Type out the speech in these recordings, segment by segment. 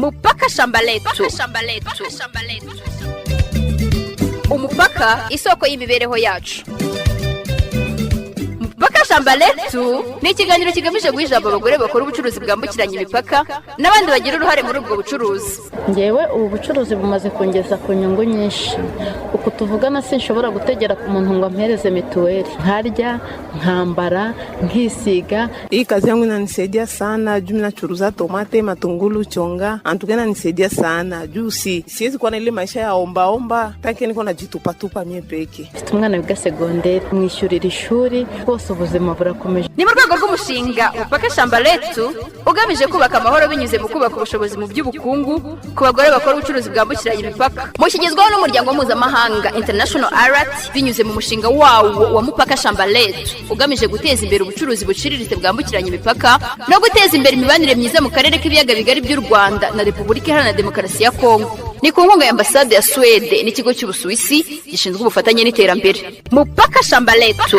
Mupaka Shamba Letu, umupaka isoko y'imibereho yacu. Mupaka Shamba Letu ni ikiganiro kigamije guha ijambo abagore bakora ubucuruzi bwambukiranya imipaka n'abandi bagira uruhare muri ubwo bucuruzi. Ngewe ubu bucuruzi bumaze kungeza ku nyungu nyinshi. Uku tuvugana sinshobora gutegera ku muntu ngo ampereze mituweli, nkarya, nkambara, nkisiga. Hii kazi yangu inanisaidia sana juu nachuruza tomate, matungulu, chonga, antuka inanisaidia sana juu siwezi kuwa na ile maisha ya ombaomba tanke niko najitupatupa mie peke. Mfite umwana wiga segonderi, mwishyurira ishuri, rwose ubuzima burakomeje. Ni mu rwego rw'umushinga Mupaka Shamba Letu ugamije kubaka amahoro binyuze mu kubaka ubushobozi mu by'ubukungu ku bagore bakora ubucuruzi bwambukiranya imipaka, mushyigizwaho n'umuryango mpuzamahanga International Alert binyuze mu mushinga wawo wa Mupaka Shamba Letu, ugamije guteza imbere ubucuruzi buciriritse bwambukiranya imipaka no guteza imbere imibanire myiza mu karere k'ibiyaga bigari by'u Rwanda na Repubulika Iharanira Demokarasi ya Kongo. Ni ku nkunga ya Ambasade ya Suwede n'ikigo cy'Ubusuwisi gishinzwe ubufatanye n'iterambere. Mupaka Shamba Letu.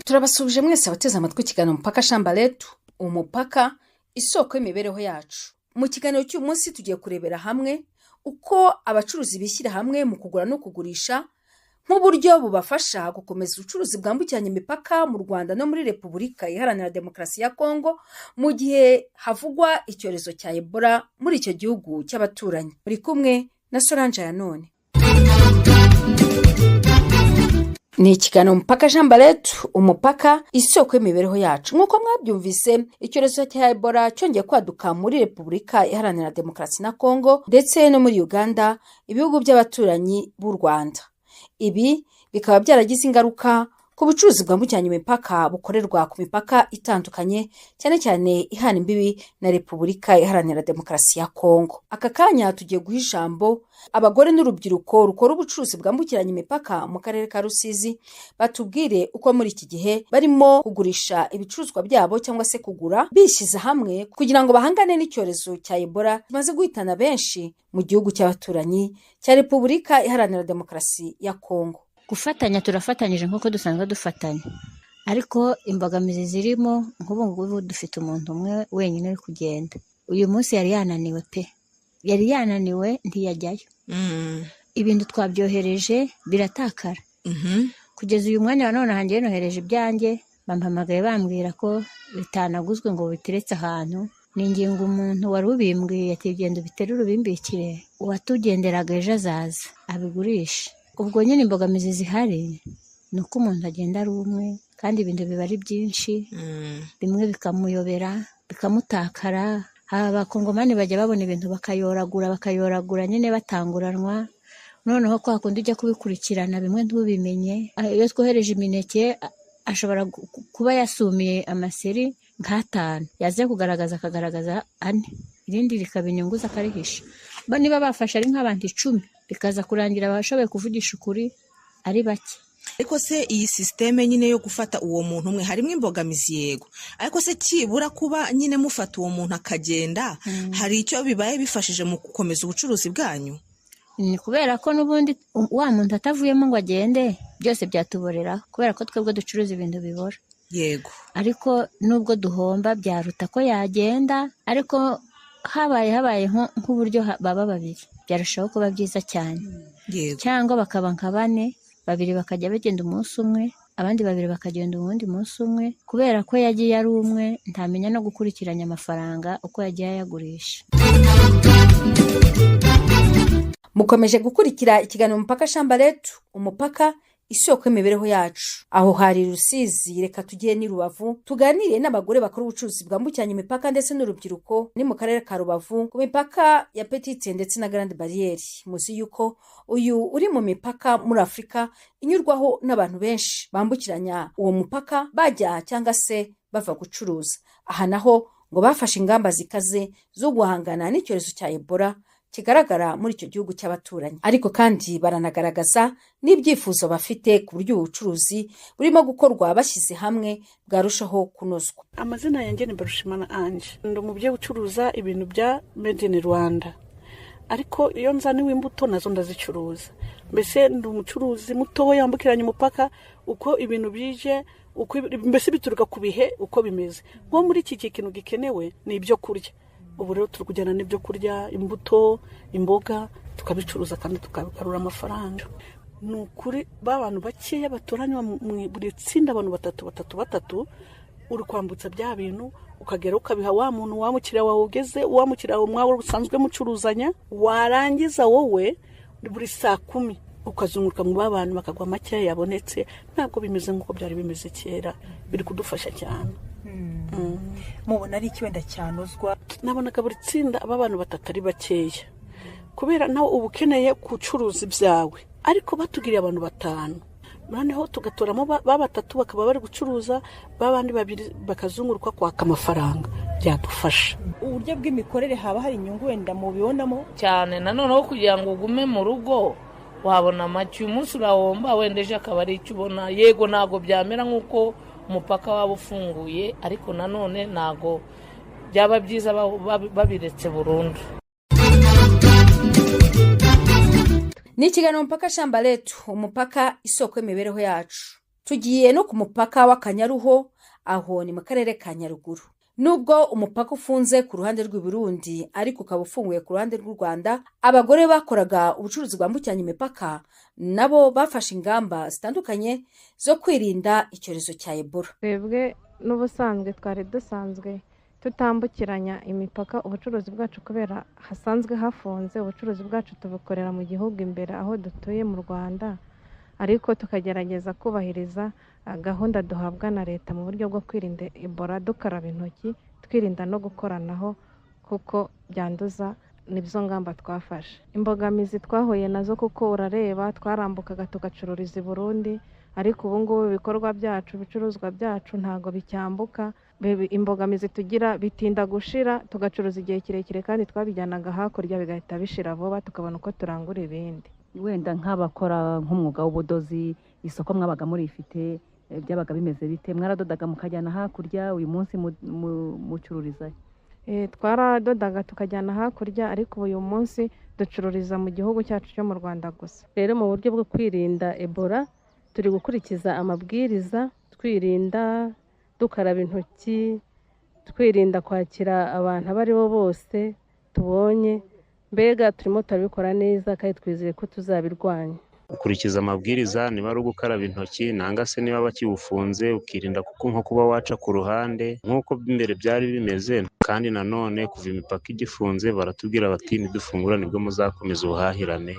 Turabasuhuje mwese abateze amatwi ikiganiro Mupaka Shamba Letu, umupaka isoko y'imibereho yacu. Mu kiganiro cy'uyu munsi tugiye kurebera hamwe uko abacuruzi bishyira hamwe mu kugura no kugurisha nk'uburyo bubafasha gukomeza ubucuruzi bwambukiranya imipaka mu Rwanda no muri Repubulika Iharanira Demokarasi ya Kongo mu gihe havugwa icyorezo cya Ebola muri icyo gihugu cy'abaturanyi. Muri kumwe na Solange ya none. Ni ikiganiro Mupaka Jean Barreto, umupaka isoko y'imibereho yacu. Nk'uko mwabyumvise, icyorezo cya Ebola cyongeye kwaduka muri Repubulika Iharanira Demokarasi na Kongo ndetse no muri Uganda, ibihugu by'abaturanyi b'u Rwanda. Ibi bikaba byaragize ingaruka ku bucuruzi bwambukiranya imipaka bukorerwa ku mipaka itandukanye, cyane cyane ihana imbibi na Repubulika Iharanira Demokarasi ya Kongo. Aka kanya tugiye guha ijambo abagore n'urubyiruko rukora ubucuruzi bwambukiranya imipaka mu karere ka Rusizi, batubwire uko muri iki gihe barimo kugurisha ibicuruzwa byabo cyangwa se kugura bishyize hamwe kugira ngo bahangane n'icyorezo cya Ebola kimaze guhitana benshi mu gihugu cy'abaturanyi cya Repubulika Iharanira Demokarasi ya Kongo. Gufatanya turafatanyije nk'uko dusanzwe dufatanya, ariko imbogamizi zirimo, nk'ubu ngubu dufite umuntu umwe wenyine uri kugenda. Uyu munsi yari yananiwe pe, yari yananiwe ntiyajyayo. Ibintu twabyohereje biratakara. Kugeza uyu mwanya wa none hanjye nohereje ibyanjye, bampamagaye bambwira ko bitanaguzwe ngo biteretse ahantu. Ni ingingo umuntu wari ubimbwiye ati genda ubiterure ubimbikire, uwatugenderaga ejo azaza abigurishe. Ubwo nyine imbogamizi zihari ni uko umuntu agenda ari umwe kandi ibintu biba ari byinshi, bimwe bikamuyobera bikamutakara. Abakongomani bajya babona ibintu bakayoragura bakayoragura nyine batanguranwa, noneho kwa kundi ujya kubikurikirana bimwe ntubimenye. Iyo twohereje imineke ashobora kuba yasumiye amaseri nk'atanu, yaza kugaragaza akagaragaza ane, irindi rikaba inyungu ze akarihisha. Bo niba bafashe ari nk'abantu 10, bikaza kurangira abashoboye kuvugisha ukuri ari bake. Ariko se iyi sisiteme nyine yo gufata uwo muntu umwe harimo imbogamizi? Yego, ariko se kibura kuba nyine mufata uwo muntu akagenda, hari icyo bibaye bifashije mu gukomeza ubucuruzi bwanyu? Ni kubera ko n'ubundi wa muntu atavuyemo ngo agende, byose byatuboreraho, kubera ko twebwe ducuruza ibintu bibora. Yego. Ariko nubwo duhomba byaruta ko yagenda, ariko habaye nk'uburyo baba babiri byarushaho kuba byiza cyane. Yego. Cyangwa bakaba nka bane, babiri bakajya bagenda umunsi umwe, abandi babiri bakagenda uwundi munsi umwe, kubera ko yagiye ari umwe ntamenya no gukurikiranya amafaranga uko yagiye ayagurisha. Mukomeje gukurikira ikiganiro Mupaka Shamba Letu, umupaka isoko y'imibereho yacu. Aho hari Rusizi, reka tujye ni Rubavu tuganire n'abagore bakora ubucuruzi bwambukiranya imipaka ndetse n'urubyiruko. Ni mu karere ka Rubavu ku mipaka ya Petite ndetse na Grande Barriere. Muzi yuko uyu uri mu mipaka muri Afurika inyurwaho n'abantu benshi bambukiranya uwo mupaka bajya cyangwa se bava gucuruza. Aha naho ngo bafashe ingamba zikaze zo guhangana n'icyorezo cya Ebola kigaragara muri icyo gihugu cy'abaturanyi, ariko kandi baranagaragaza n'ibyifuzo bafite ku buryo ubucuruzi burimo gukorwa bashyize hamwe bwarushaho kunozwa. Amazina yanjye ni Barushimana Ange, ndi umubyeyi ucuruza ibintu bya made in Rwanda, ariko iyo nzaniwe imbuto nazo ndazicuruza. Mbese ndi umucuruzi mutoya wambukiranya umupaka, uko ibintu bije Mbese bituruka ku bihe uko bimeze. Nko muri iki gihe ikintu gikenewe ni ibyo kurya. Ubu rero turi kujyana n'ibyo kurya, imbuto, imboga, tukabicuruza kandi tukabigarura amafaranga. Ni ukuri ba bantu bakeya batoranywa mu buri tsinda, abantu batatu batatu batatu, uri kwambutsa bya bintu ukagera ukabiha wa muntu, wa mukiriya wawe ugeze, wa mukiriya wawe mwawe usanzwe mucuruzanya. Warangiza wowe buri saa 10 ukazunguruka mu ba bantu bakaguha makeya yabonetse. Ntabwo bimeze nk'uko byari bimeze kera, biri kudufasha cyane. Mubona ari iki wenda cyanozwa? Nabonaga buri tsinda aba bantu batatu ari bakeya, kubera nawe uba ukeneye gucuruza ibyawe, ariko batugiriye abantu batanu, noneho tugatoramo ba batatu bakaba bari gucuruza, ba bandi babiri bakazunguruka kwaka amafaranga, byadufasha. Uburyo bw'imikorere haba hari inyungu wenda mubibonamo? Cyane. Nanoneho kugira ngo ugume mu rugo wabona make, uyu munsi urahomba, wenda ejo akaba ari icyo ubona. Yego, ntabwo byamera nk'uko umupaka waba ufunguye, ariko nanone ntabwo byaba byiza babiretse burundu. Ni ikiganiro Mupaka Shamba Letu, umupaka isoko y'imibereho yacu. Tugiye no ku mupaka w'Akanyaruho, aho ni mu karere ka Nyaruguru. Nubwo umupaka ufunze ku ruhande rw'i Burundi ariko ukaba ufunguye ku ruhande rw'u Rwanda, abagore bakoraga ubucuruzi bwambukiranya imipaka nabo bafashe ingamba zitandukanye zo kwirinda icyorezo cya Ebola. Twebwe n'ubusanzwe twari dusanzwe tutambukiranya imipaka ubucuruzi bwacu, kubera hasanzwe hafunze. Ubucuruzi bwacu tubukorera mu gihugu imbere aho dutuye mu Rwanda, ariko tukagerageza kubahiriza gahunda duhabwa na leta mu buryo bwo kwirinda Ebola, dukaraba intoki, twirinda no gukoranaho kuko byanduza. Nizo ngamba twafashe. Imbogamizi twahuye nazo, kuko urareba twarambukaga tugacururiza i Burundi, ariko ubu ngubu ibikorwa byacu, ibicuruzwa byacu ntabwo bicyambuka. Imbogamizi tugira, bitinda gushira, tugacuruza igihe kirekire, kandi twabijyanaga hakurya bigahita bishira vuba, tukabona uko turangura ibindi. Wenda nk'abakora nk'umwuga w'ubudozi, isoko mwabaga murifite, byabaga bimeze bite? Mwaradodaga mukajyana hakurya, uyu munsi mucururizayo? Twaradodaga tukajyana hakurya, ariko uyu munsi ducururiza mu gihugu cyacu cyo mu Rwanda gusa. Rero mu buryo bwo kwirinda Ebola turi gukurikiza amabwiriza, twirinda dukaraba intoki, twirinda kwakira abantu abo ari bo bose tubonye. Mbega turimo turabikora neza kandi twizeye ko tuzabirwanya. Ukurikiza amabwiriza, niba ari ugukaraba intoki nanga se niba bakiwufunze ukirinda, kuko nko kuba waca ku ruhande nk'uko mbere byari bimeze. Kandi nanone kuva imipaka igifunze baratubwira bati nidufungura nibwo muzakomeza ubuhahirane.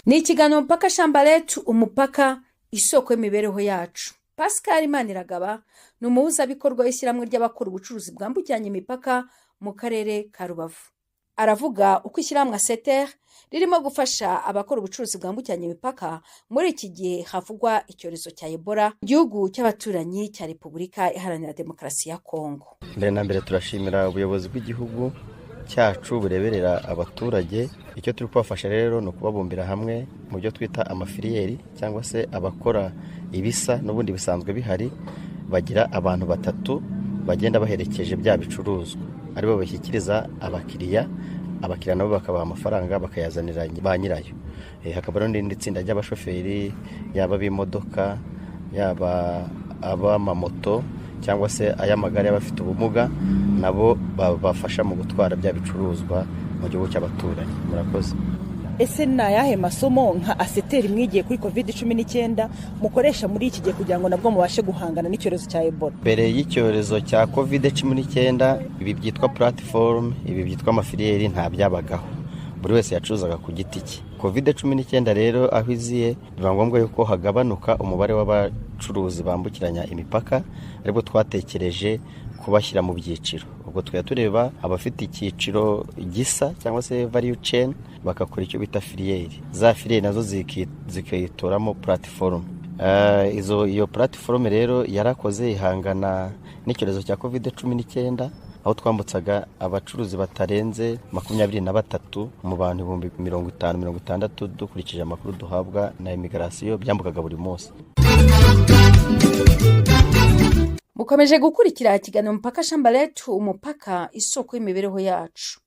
Ni ikiganiro Mupaka Shamba Letu, umupaka isoko y'imibereho yacu. Pascal Maniragaba ni umuhuzabikorwa w'ishyirahamwe ry'abakora ubucuruzi bwambukiranya imipaka mu karere ka Rubavu. Aravuga uko ishyirahamwe Aseter ririmo gufasha abakora ubucuruzi bwambukiranya imipaka muri iki gihe havugwa icyorezo cya Ebola mu gihugu cy'abaturanyi cya Repubulika Iharanira Demokarasi ya Kongo. Mbere na mbere turashimira ubuyobozi bw'igihugu cyacu bureberera abaturage. Icyo turi kubafasha rero ni ukubabumbira hamwe mu byo twita amafiliyeri, cyangwa se abakora ibisa n'ubundi bisanzwe bihari, bagira abantu batatu bagenda baherekeje bya bicuruzwa, aribo bashyikiriza abakiriya, abakiriya nabo bakabaha amafaranga bakayazanira ba nyirayo. Hakaba n'irindi tsinda ry'abashoferi, yaba ab'imodoka, yaba ab'amamoto cyangwa se ay'amagare y'abafite ubumuga, nabo babafasha mu gutwara bya bicuruzwa mu gihugu cy'abaturanyi. Murakoze. Ese ni ayahe masomo nka Aseteri mwigiye kuri COVID-19 mukoresha muri iki gihe kugira ngo nabwo mubashe guhangana n'icyorezo cya Ebola? Mbere y'icyorezo cya COVID-19, ibi byitwa platform, ibi byitwa amafiliyeri nta byabagaho, buri wese yacuruzaga ku giti cye. COVID-19 rero aho iziye biba ngombwa yuko hagabanuka umubare w'abacuruzi bambukiranya imipaka, aribwo twatekereje kubashyira mu byiciro. Ubwo tukajya tureba abafite icyiciro gisa cyangwa se value chain, bagakora icyo bita filiyeri. Za filiyeri nazo zikitoramo platform. Iyo platform rero yarakoze ihangana n'icyorezo cya COVID-19, aho twambutsaga abacuruzi batarenze 23 mu bantu 50,000 60,000, dukurikije amakuru duhabwa na immigration, byambukaga buri munsi. Mukomeje gukurikira ikiganiro Mupaka Shamba Letu, umupaka isoko y'imibereho yacu.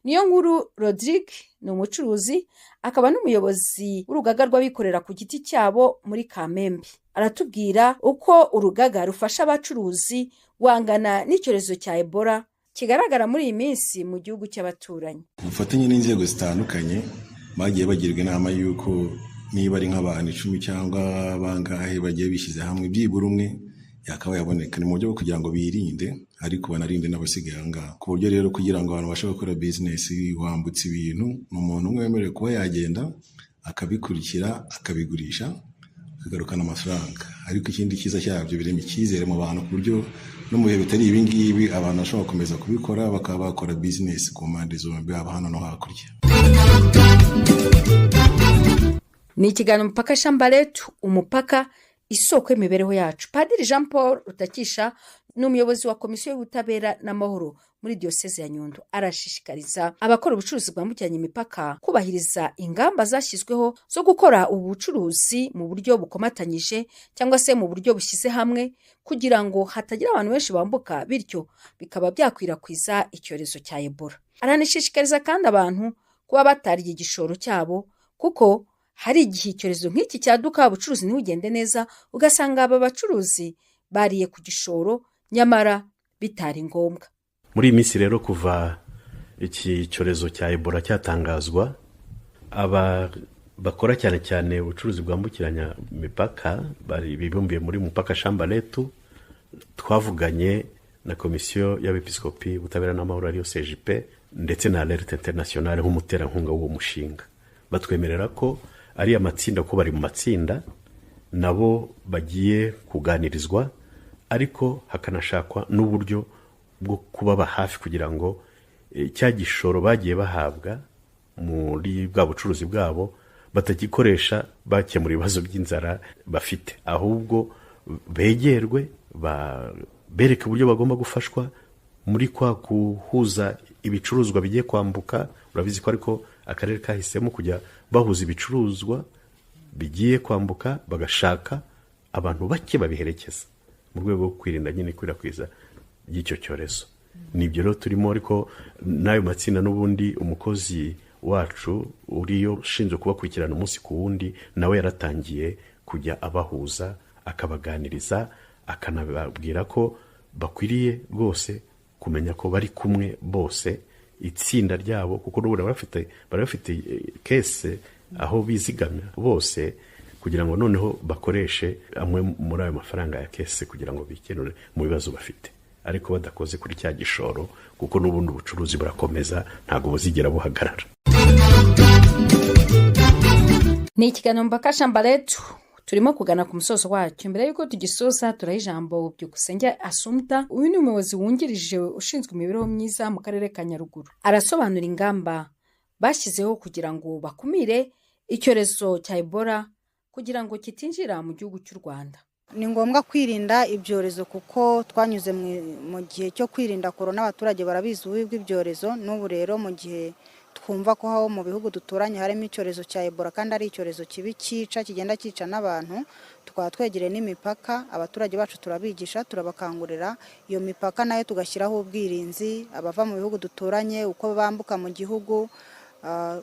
Niyo nkuru Rodrigue ni umucuruzi akaba n'umuyobozi w'urugaga rw'abikorera ku giti cyabo muri Kamembe. Aratubwira uko urugaga rufasha abacuruzi guhangana n'icyorezo cya Ebola kigaragara muri iyi minsi mu gihugu cy'abaturanyi. Ubufatanye n'inzego zitandukanye bagiye bagirwa inama y'uko niba ari nk'abantu 10 cyangwa bangahe bagiye bishyize hamwe, byibura umwe yakaba yaboneka. Ni mu buryo bwo kugira ngo birinde, ariko banarinde n'abasigaye aha ngaha. Ku buryo rero kugira ngo abantu babashe gukora bizinesi, wambutse ibintu ni umuntu umwe wemerewe kuba yagenda akabikurikira, akabigurisha, akagarukana amafaranga. Ariko ikindi cyiza cyabyo, birema icyizere mu bantu, ku buryo no mu bihe bitari ibi ngibi abantu bashobora gukomeza kubikora, bakaba bakora bizinesi ku mpande zombi, haba hano no hakurya. Ni ikiganiro Mupaka Shambaretu, umupaka isoko y'imibereho yacu. Padiri Jean Paul Rutakisha ni umuyobozi wa Komisiyo y'Ubutabera n'Amahoro muri Diyoseze ya Nyundo. Arashishikariza abakora ubucuruzi bwambukiranya imipaka kubahiriza ingamba zashyizweho zo gukora ubu bucuruzi mu buryo bukomatanyije cyangwa se mu buryo bushyize hamwe, kugira ngo hatagira abantu benshi bambuka, bityo bikaba byakwirakwiza icyorezo cya Ebola. Aranashishikariza kandi abantu kuba batariye igishoro cyabo, kuko hari igihe icyorezo nk'iki cyaduka ubucuruzi ntibugende neza, ugasanga aba bacuruzi bariye ku gishoro nyamara bitari ngombwa. Muri iyi minsi rero, kuva iki cyorezo cya Ebola cyatangazwa, aba bakora cyane cyane ubucuruzi bwambukiranya imipaka bari bibumbiye muri Mupaka Shambaretu, twavuganye na Komisiyo y'Abepiskopi Ubutabera n'Amahoro, ariyo CJP, ndetse na Alerte Internationale nk'umuterankunga w'uwo mushinga, batwemerera ko ari amatsinda, ko bari mu matsinda nabo bagiye kuganirizwa, ariko hakanashakwa n'uburyo bwo kubaba hafi kugira ngo cya gishoro bagiye bahabwa muri bwa bucuruzi bwabo batagikoresha bakemura ibibazo by'inzara bafite, ahubwo begerwe, bereke uburyo bagomba gufashwa muri kwa guhuza ibicuruzwa bigiye kwambuka. Urabizi ko ariko akarere kahisemo kujya bahuza ibicuruzwa bigiye kwambuka, bagashaka abantu bake babiherekeza mu rwego rwo kwirinda nyine ikwirakwiza ry'icyo cyorezo. Ni ibyo rero turimo, ariko n'ayo matsinda n'ubundi umukozi wacu uriyo ushinzwe kubakurikirana umunsi ku wundi nawe yaratangiye kujya abahuza, akabaganiriza, akanababwira ko bakwiriye rwose kumenya ko bari kumwe bose, itsinda ryabo, kuko n'ubu bari bafite kese aho bizigamira bose, kugira ngo noneho bakoreshe amwe muri ayo mafaranga ya kese kugira ngo bikenure mu bibazo bafite, ariko badakoze kuri cya gishoro, kuko n'ubundi ubucuruzi burakomeza, ntabwo buzigera buhagarara. Ni ikiganiro Mupaka Shambaretu, turimo kugana ku musozo wacyo. Mbere y'uko tugisoza, turaha ijambo Byukusenge Asumta. Uyu ni umuyobozi wungirije ushinzwe imibereho myiza mu karere ka Nyaruguru. Arasobanura ingamba bashyizeho kugira ngo bakumire icyorezo cya Ebola kugira ngo kitinjira mu gihugu cy'u Rwanda. Ni ngombwa kwirinda ibyorezo, kuko twanyuze mu gihe cyo kwirinda korona, abaturage barabizi ububi bw'ibyorezo. N'ubu rero mu gihe twumva ko aho mu bihugu duturanye harimo icyorezo cya Ebola, kandi ari icyorezo kibi cyica, kigenda cyica n'abantu, tukaba twegereye n'imipaka, abaturage bacu turabigisha, turabakangurira iyo mipaka nayo tugashyiraho ubwirinzi, abava mu bihugu duturanye uko bambuka mu gihugu,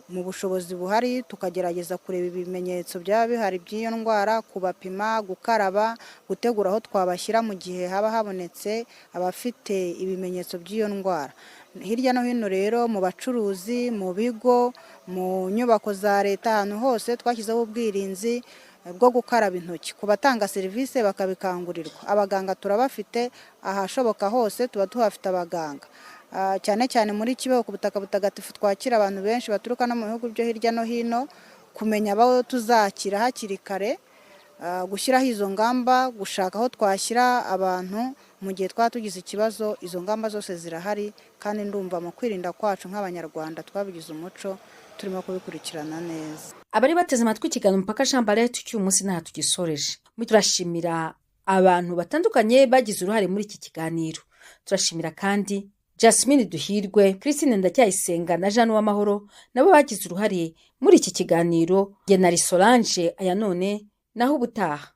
mu bushobozi buhari tukagerageza kureba ibimenyetso byaba bihari by'iyo ndwara, kubapima, gukaraba, gutegura aho twabashyira mu gihe haba habonetse abafite ibimenyetso by'iyo ndwara. Hirya no hino rero mu bacuruzi, mu bigo, mu nyubako za leta, ahantu hose twashyizeho ubwirinzi bwo gukaraba intoki ku batanga serivisi, bakabikangurirwa. Abaganga turabafite, ahashoboka hose tuba tuhafite abaganga, cyane cyane muri Kibeho ku butaka butagatifu twakira abantu benshi baturuka no mu bihugu byo hirya no hino, kumenya abo tuzakira hakiri kare, gushyiraho izo ngamba, gushaka aho twashyira abantu mu gihe twaba tugize ikibazo. Izo ngamba zose zirahari, kandi ndumva mu kwirinda kwacu nk'Abanyarwanda twabigize umuco, turimo kubikurikirana neza. Abari bateze amatwi ikiganiro Mupaka Shambaretu cy'uyu munsi ntaha tugisoreje. Turashimira abantu batandukanye bagize uruhare muri iki kiganiro. Turashimira kandi Jasmine Duhirwe, Christine Ndacyayisenga na Jeanne Uwamahoro nabo bagize uruhare muri iki kiganiro. Jye na Solange aya none, naho ubutaha.